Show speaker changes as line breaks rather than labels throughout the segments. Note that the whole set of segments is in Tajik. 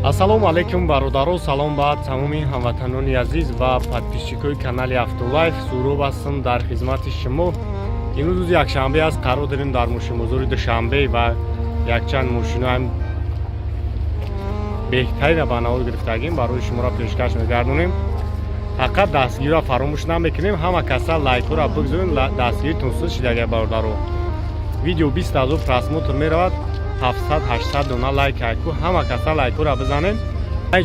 Ассалому алайкум, бародаро, салом ба тамоми ҳамватанони азиз ва подписчикои канали Автолайф. Суроб ҳастам дар хизмати шумо. Имрӯз рӯзи якшанбе аст, қарор дорем дар мошинбозори Душанбе ва якчанд мошиноам беҳтарина ба навор гирифтагим, барои шуморо пешкаш мегардонем. Фақат дастгирро фаромӯш намекунем, ҳама каса лайкҳоро бигзорем, дастгиритон суз шидага, бародаро. Видео 20 ҳазор просмотр меравад, 700-800 дона лайк айку, ҳама каса лайкҳоро бизанем.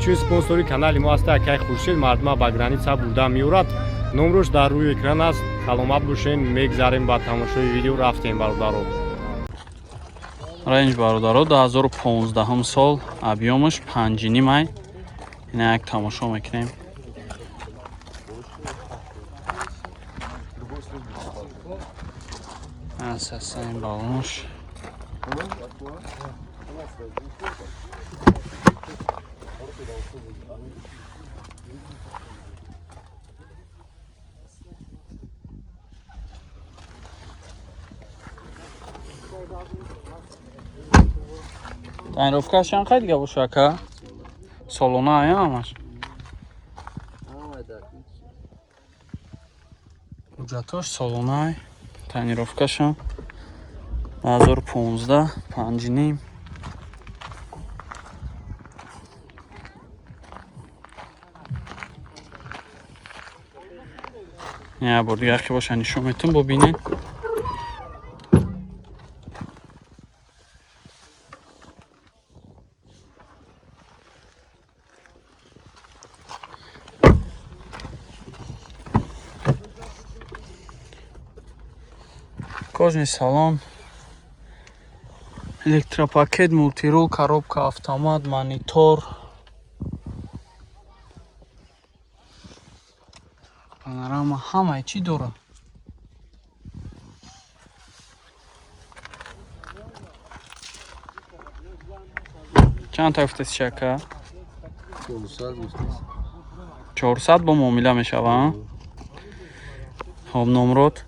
Чун спонсори канали мо аста акай Хуршед, мардума ба граница бурда меорад. Номрош дар рӯи экран аст. Саломат бошен, мегзарем ба тамошои видео, рафтем, бародаро.
Рейндж, бародаро, 2015 сол, объёмаш 5,5 май. Ина як тамошо мекунем. Асасан балонш. Тонировкаш чанд қай дига боша, ака? Солона ая ҳамаш? Ҳуҷҷатош солонай, тонировкашам 2015, 5,5. Я бор дигар ки боша нишон метум, бубинед. Кожаный салон, электропакет, мультирул, коробка автомат, монитор, панорама, ҳамаи чӣ дора. Чанд та гуфтеси, ака? 400 бо муомила мешава. Хоб, номрод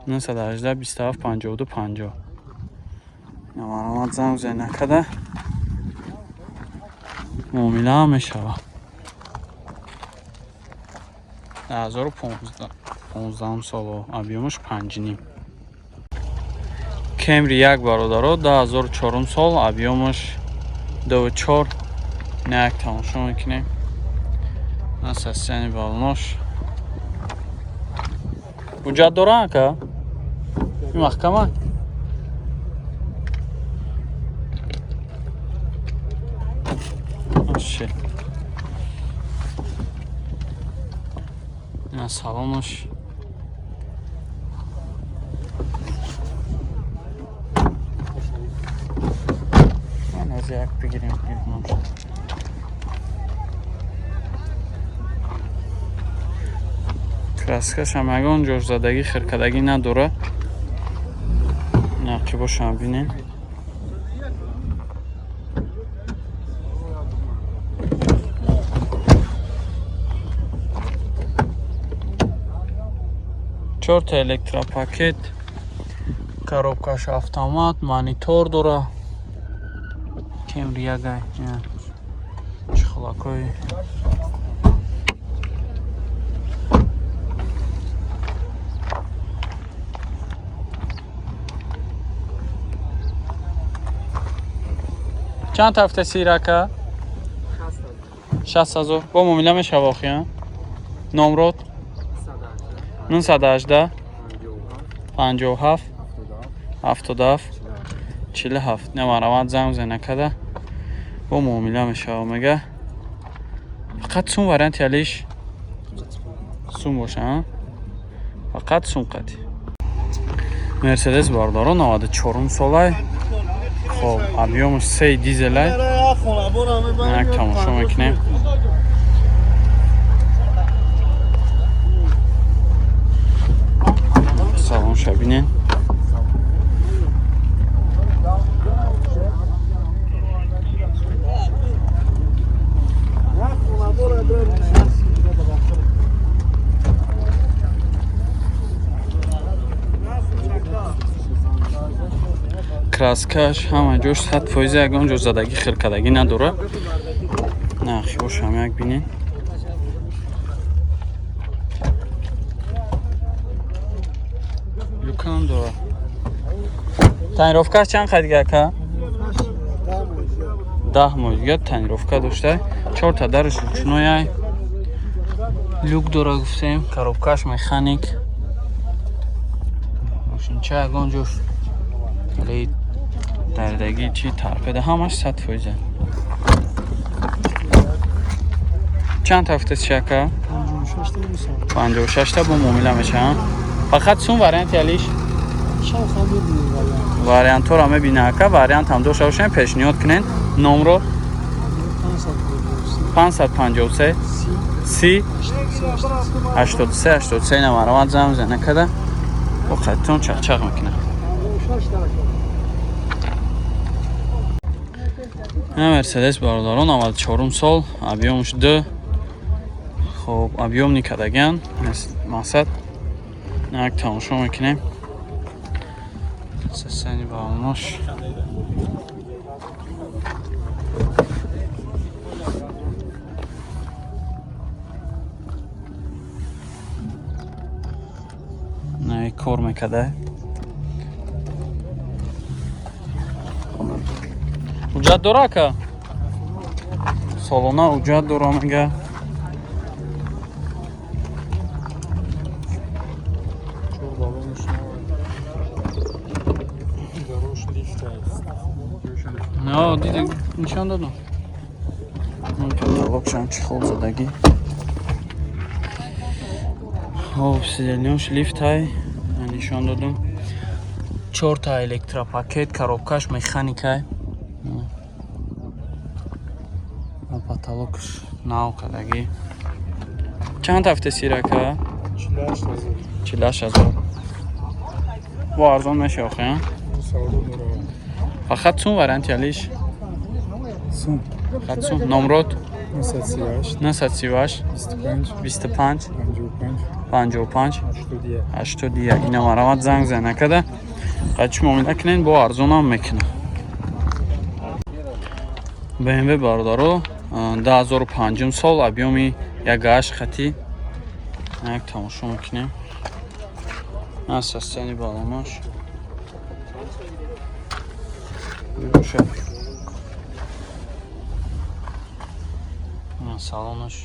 918 27 52 50. Намаромад, занг зай накарда, муомила мешава. 2015 соло, объёмаш 5,5. Кемри як, бародаро, 2004 сол, объёмаш 2,4. На як тамошо мекунем на состояние балонош. Ҳуҷҷат дора, ака? Ин маҳкама? Ше. Ина салонош. Аз як бигирем, бигирем. Краскашам ягон ҷошзадагӣ, хиркадагӣ надора. Нақибошам бинен. Чорта электропакет, коробкаш автомат, монитор дора. Кемри ягай чхолакои. Чанд тафта сирака? 60 000 бо муомила мешава охи. Номрод 918 57 77 47. Намаравад, занг зай накарда, бо муомила мешава, мега. Фақат сум варианти алиш сум боша, фақат сум қати. Мерседес, бародаро, 94 солай. Хоб, объёмаш сей, дизелай. Як тамошо мекунем. Салонша бинен. Краскаш ҳама ҷош 100%, ягон ҷо задагӣ хиркадагӣ надорад. Нархиҳошам як бинед. Люкам дорад. Тонировкаш чанд қад дига, ака? 10 моҳ дига тонировка дошта. Чорта дараш ручнояй. Люк дора гуфтем, коробкаш механик. Мошинча ягон ҷош али дардагӣ чи тарпеда ҳамаш 100%. Чанд ҳафтаст ака? 56 та бо муомила мешаванд. Фақат сум варианти алиш? Вариантҳоро мебина ака, вариант ҳам дошта бошем, пешниҳод кунед. Номро 553 30 83 83 намаромад зам зана када бо қадтон чақчақ мекунад. Ина Мерседес бародарон 94 сол, объёмш 2. Хоб, объём никадаган мақсад як тамошо мекунем. Сасани балонош. Не кор мекарда. Ҳуҷҷат дора ака? Солона ҳуҷҷат дора мега. Дида нишон додам. Каталогшам чӣ хол задагӣ. Хоб, сидельнёш лифтай нишон додам. Чорта электропакет, коробкаш механикай. Потолокш нав кардагӣ. Чанд ҳафта сирака? 48 ҳазор. Бо арзон меша охи, фақат сум варианти алиш?
Сум.
Фақат сум. Номрод?
938
938
25
25
55
55
81.
81. Ина марамат занг зана када. Қачи муомила кунед, бо арзонам мекунад. BMW бародаро 2005 сол, объёми 1.8 хати. Як тамошо мекунем. Асасани балонош. Мебошад. Салонош.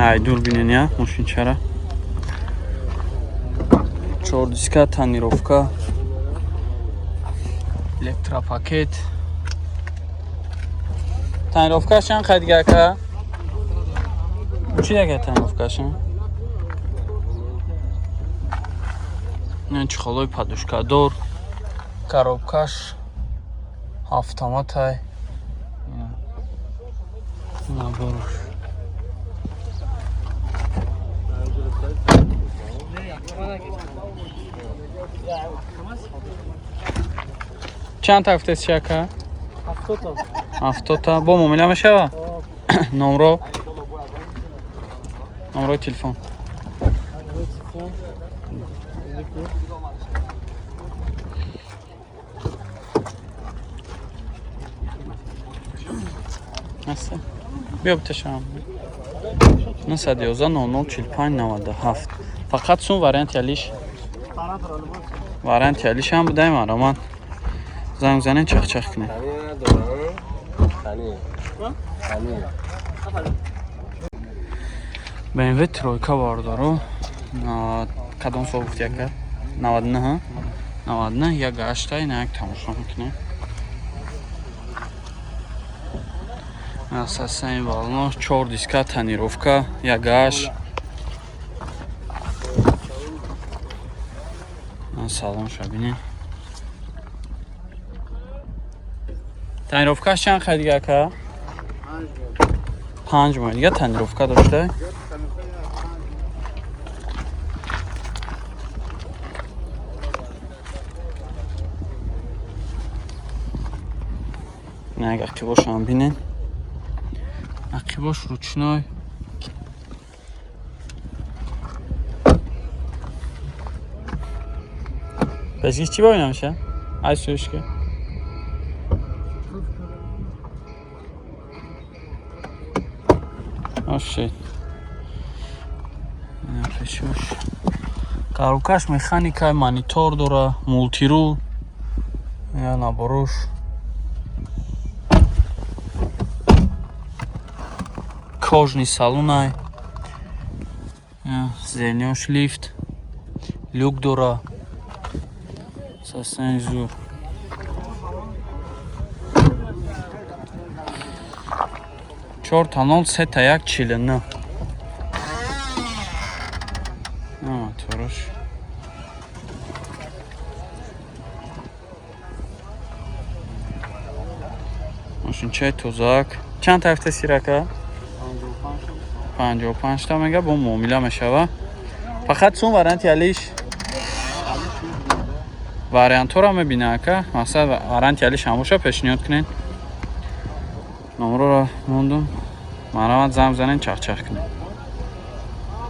Ай дур бинен я мошинчара. Чор диска, тонировка, электропакет. Тонировкаш чанд қад дига ака? Чӣ яка тонировкаш? Ин чехолои подушкадор, коробкаш автоматай. Наборш. Чанд ҳафтаст ака? 70 та. Бо муомила мешава? Номро? Номрои телефон. Аста. Биё биташам. 911 00 45 97. Фақат сум варианти алиш. Варианти алиш ҳам будаем, ароман. Занг занен чақчақ кунед. BMW тройка бародаро. Кадом сол гуфти ака? 99, 99 1.8 ина як тамошо мекунем. Асасани балоно, чор диска, тонировка, 1.8. Салонша бинем. Тонировкаш чанд қад дига ака? 5 моҳ дига тонировка дошта. Инак ақибошам бинен. Ақибош ручной. Пешкиш чӣ бо намеша? Ай сӯшка. Oh shit. Пешош. Коробкаш механика, монитор дора, мультирул. Я наборош. Кожный салонай. Зернёш лифт. Люк дора. Состояние зур. 4 0 3 1 49. Мотораш. Мошинчаи тозаак. Чанд тафта сирака? 55 та мега, бо муомила мешава. Фақат сум варианти алиш. Вариантҳоро мебина ака. Мақсад, варианти алиш ҳам боша, пешниҳод кунед. Номроро мондум. Марҳамат, занг занен, чахчах кунед.